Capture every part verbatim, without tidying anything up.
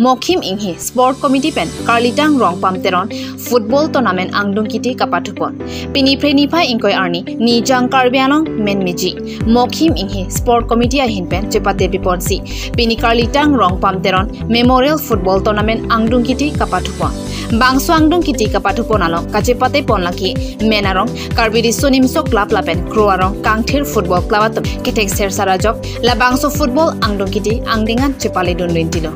Mokhim Inghi Sport Committee pen Karlitang Rongpam Teron Football Tournament angdung kiti kapathupon. Pini Phre niphai ingkoi arni Nijang Karbi Anglong Menmiji Mokhim Inghi Sport Committee ahin pen chepate piponsi pini Karlitang Rongpam Teron Memorial Football Tournament angdung kiti kapathupon. Bangso angdung kiti kapathupon along kachepatepon lake Men arong Karbi Riso Nimso Club lapen Kro arong Kangthir Football Club atum kethek sersar ajok labangso football angdung kiti angdeng an chepaledun rintilo.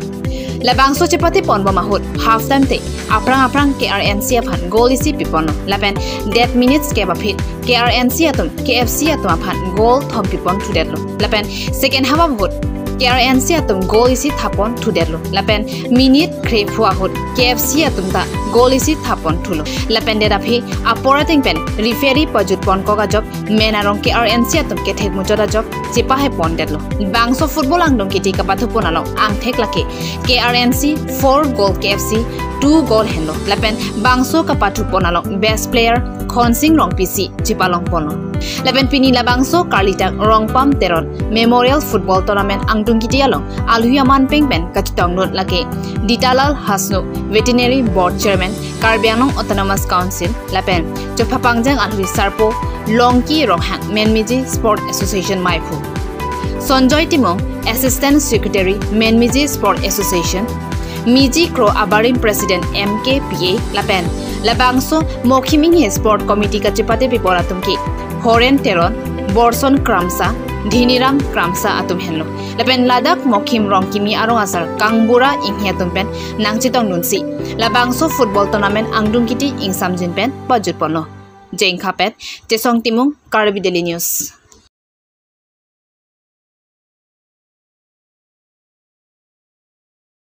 Labangso chepatepon bom ahut half time te aphrang aphrang K R N C aphan goal isi piponlo lapen det minutes kep aphi K R N C atum K F C atum aphan goal thom pipon thudetlo lapen second half ahut K R N C atum goal isi thapon thudetlo lapen minute krepho ahut K F C atum ta goal isi thapon thulo lapen det aphi apor ateng pen referee pajutpon kok ajok Men arong K R N C atum kethek muchot ajok chepahepon detlo. Bangso football angdung kiti kapathupon along angthek lake K R N C four goal K F C two goal henlo lapen bangso kapathupon along best player Khonsing Rongpi si chepalongponlo. Lapen pini labangso Karlitang Rongpam Teron Memorial Football Tournament angdung kiti along alhui aman peng pen kachetongdun lake Ditalal Hasnu, Veterinary Board Chairman, Karbi Anglong Autonomous Council lapen chophapangjang alhui sarpo Longki Ronghang, Menmiji Sport Association maiphu, Sonjoy Timung, Assistant Secretary, Menmiji Sport Association, Miji Kro abarim President M K P A lapen labangso Mokhim Inghi Sport Committee kachepate pipon atum ke Horen Teron, Borson Kramsa, Dhiniram Kramsa atum henlo. Lapen ladak Mokhim Rongkimi arong asar Kangbura Inghi atum pen nangchetongdunsi labangso football tournament angdung kiti ingsamjin pen pajutponlo. Jengkhapet, Chesong Timung, Karbi Daily News.